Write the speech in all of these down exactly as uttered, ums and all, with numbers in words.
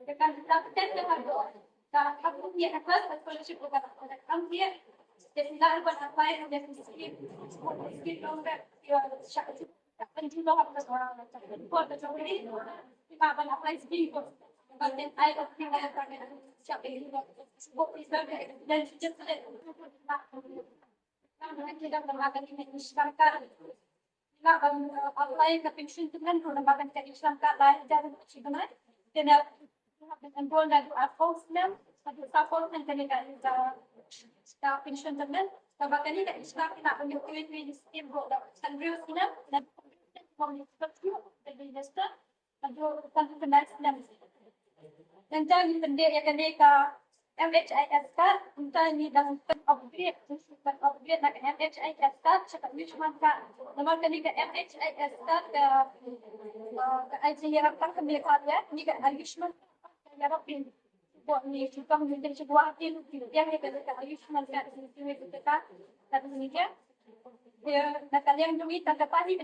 Ka kan da ka ten da ka do. Ka ka pun ye ka first scholarship ka ka kan ye. Te sila ban apply ne ki scheme. Scheme long da ya sha ka kan ju lo ka ka ko da jong ni. Ka ban apply scheme ko. But then I don't think I have done it. Sha ka ni ko. Ko is that then just Ina ban, uh, apply ka pension tymmen ruh, namar ba ka pension ka lai hajar shi bnai. Te na enroll na du ar phew snem, na du ar phew snem kane ka, ka, ka pension tymmen. Kaba kane ka issue ka na ban ïoh kawei kawei scheme ruh da san hynriew snem, na ka minister. Nangta ngi pyndep ïa kane ka M H I S card, nangta ngi dang pyn upgrade, pyn upgrade na ka M H I S card sha ka Ayushman card. Namar kane ka M H I S card ka, uh, ka ai jingïarap tang ka Meghalaya, ngi ka Ayushman card ka ïarap ïa ngi. Ko ngi shu tang ngi shu Guwahati ngi ïa kane ka Ayushman card ngi shu ïa ka card ngi ïa. Ïa, na ka liang jong ngi tang ka tahi.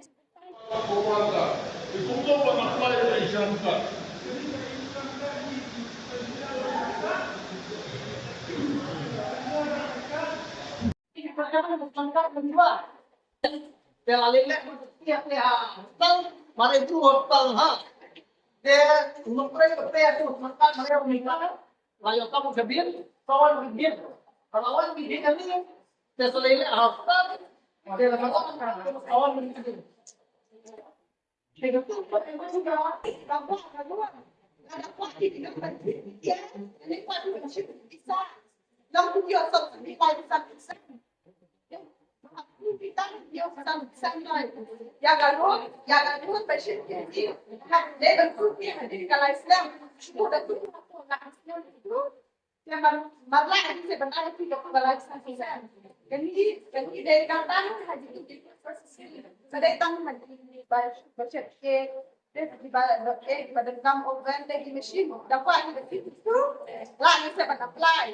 Te mar, mar la ka jingïasyllok ka la ka san san. Kane, kane dei ka tang ha jingïasyllok. Ka dei tang ha jingïasyllok ba, ba shet ke. Dei ba, ba, eh, ba dang kam oven dei ki machine. Da kwa ki da ki tu. La ni se ba apply.